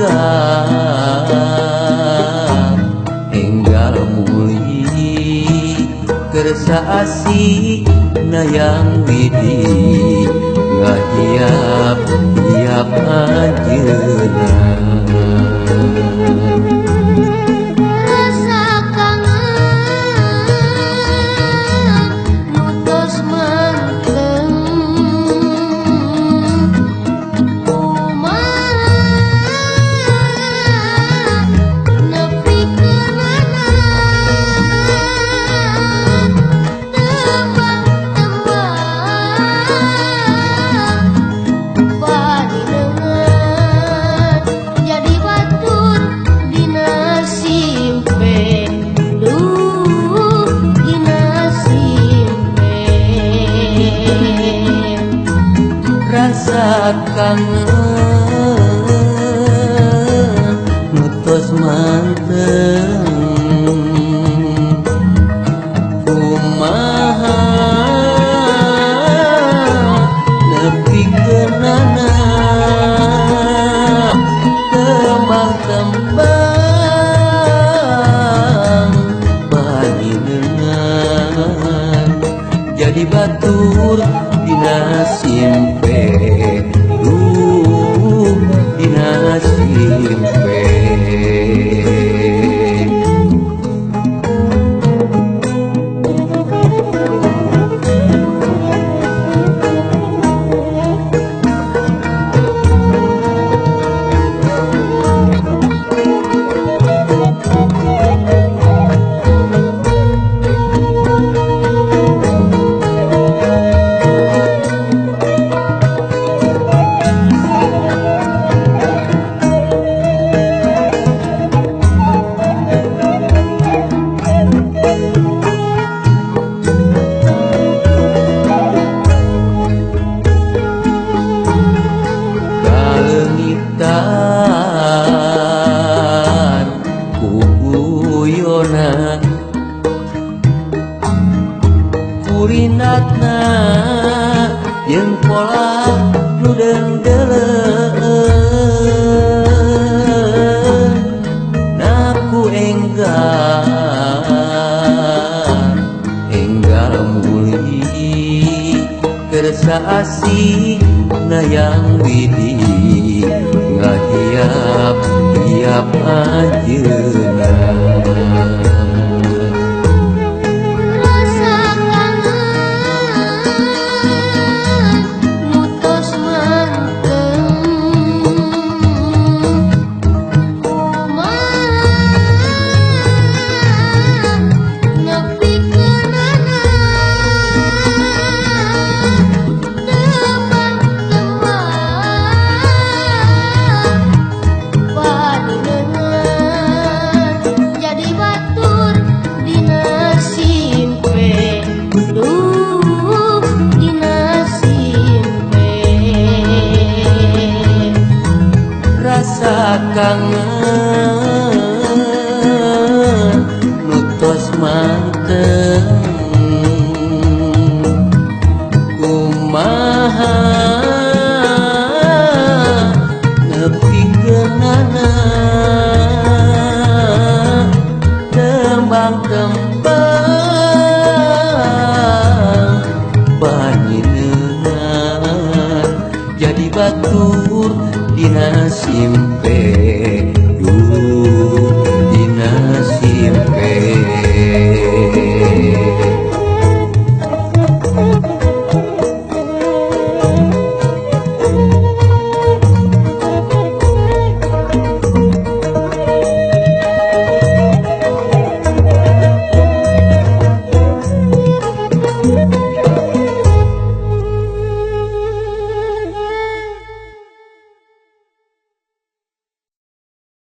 enggal enggal muli kersa asih nayang widi ngahiap hiap anjeunna. Rasa kangen nu tos manteng kumaha nepikeunana tembang-tembang badineungeun jadi batur dina simpe duh dina simpe. Rasa kangen nu tos manteng kumaha nepikeunana tembang-tembang banineungan jadi batur dina simpe duh dina simpe. Kalengitan kuguyona kurinatna jeung pola nu deungdeuleun naku enggal enggal muli kersa asih nayang widi ngahiap hiap anjeunna. Rasa kangen nu tos manteng kumaha nepikeunana tembang-tembang badineungeun jadi batur dina simpe duh dina simpe. Rasa kangen nu tos manteng kumaha nepikeunana tembang-tembang banineungan jadi batur dina simpe.